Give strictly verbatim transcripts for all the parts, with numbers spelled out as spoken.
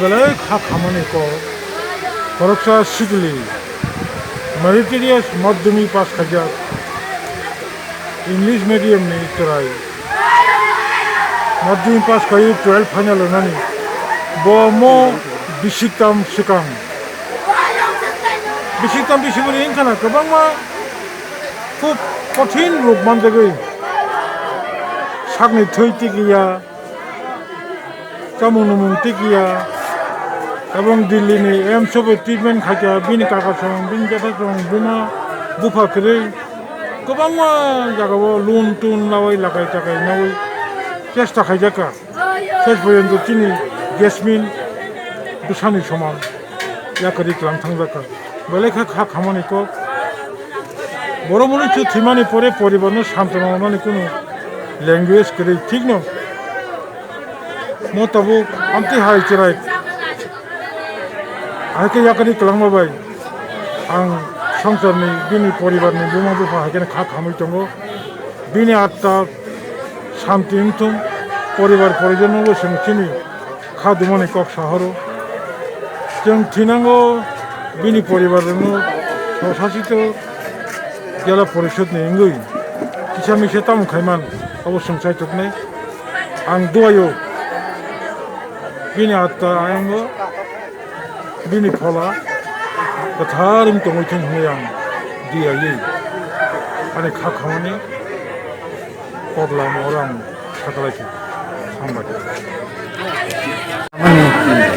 Belai kha khamani kok. Khoroksa sikli meritorious madhyamik pass khaijak, English medium ni chwrai. Madhyamik pass khaiwi twelve final rwnani. Bo mo bisiktam swkang. Bisiktam bisiboni wngkha na kwbangma khub kothin rok manjagwi. Sakni thwi tikiya, chamung numung tikiya, ebong Delhi ni A I I M S o bo treatment khaikha, bini kaka song, bini jatha song, buma bupha kwrwi kwbangma jagao loan tun lawi lakai takai nawi chesta khaijakha. Ses porjonto chini Jasmine bwsani soman yakarwi tlang thangjakha. Belai kha kha khamani kok. Borok mwnwi thwimani pore poribarno santona rwnani kunu language kwrwi, thikno? Mo tabuk amtwi hai chwrai. Hai khe yakarwi kwlangma bai ang swngcharni bini poribarni buma bupha hai kheno kha khamwi tongo. Bini atta santi wngthung, poribar porijon no bo chwng chini kha dumani kok sahoro. Chwng thinango bini poribar rokno sosasito jela porishod ni wngwi kisa misa tamo khaiman, obo chwng chaituknai. Ang duaio bini atta ayango bini phola kwthar wng tongwi thung hwnwi ang diyaui ani kha khamani kok lama oro ang sakalaikha. Hambai. Mani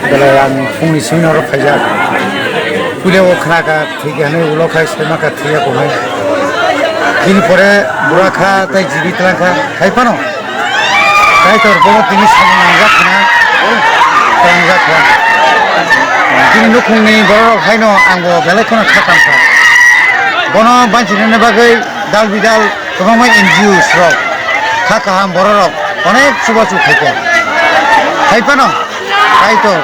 belai ang phungni simi oro phaijak. Puila o khna kha thwi khe hwnwi ulo khai sema kha thwi ya konai. Bini pore bura kha tei jibi tlang kha khai phano. Kaitor bono tini samung nangjak khna, tlangjak khna. Bini nukhungni bororok haino angbo belai kheno kha kam kha. Bono banchinani bagwi dal bidal kwbangma N G Os rok, kha kaham bororok onek chubachu khaikha. Hai phano Kaitor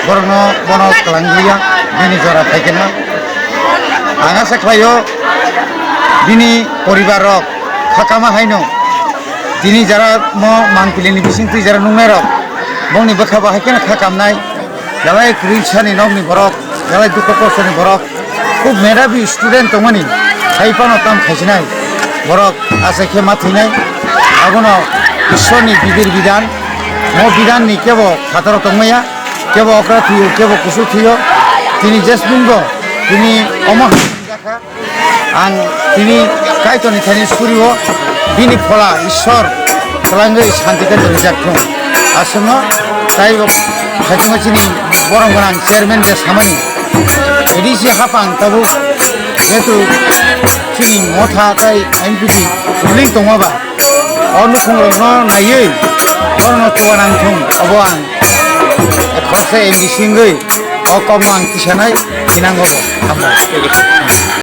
borokno bono kwlangliya, bini jora phaikhe na. Ang asa khlaio, bini poribar rok kha kama haino, tini jara mo mangpili ni bising twi jara nungnai rok, bongni bwkha bo hai kheno kha kamnai, belai kwrwi sani nokni borok, belai dukho kosto ni borok, khub medhabi student tongmani, hai phano tam khaisinai, borok achai khe ma thwinai, abono Ishwar ni bidir bidan, mo bidan ni kebo phataro tongmaya. Kebo okra thwio, kebo kusu thwio. Tini Jasmine bo, tini omo ha-, ang tini Kaitorni thani surio, bini phola Ishwar twlangwi santi khe tongrijak thung. Aswkno taibo phaikhe chini borom gwnang chairman je samani. A D C hapang tabuk jehetu chini motha tai M P T ruling tongma ba. O nukhungrokno naiwi borokno chuba nang thung, obo ang khoroksa M D C wngwi o kokno ang tisanai, thinango bo. Hambai.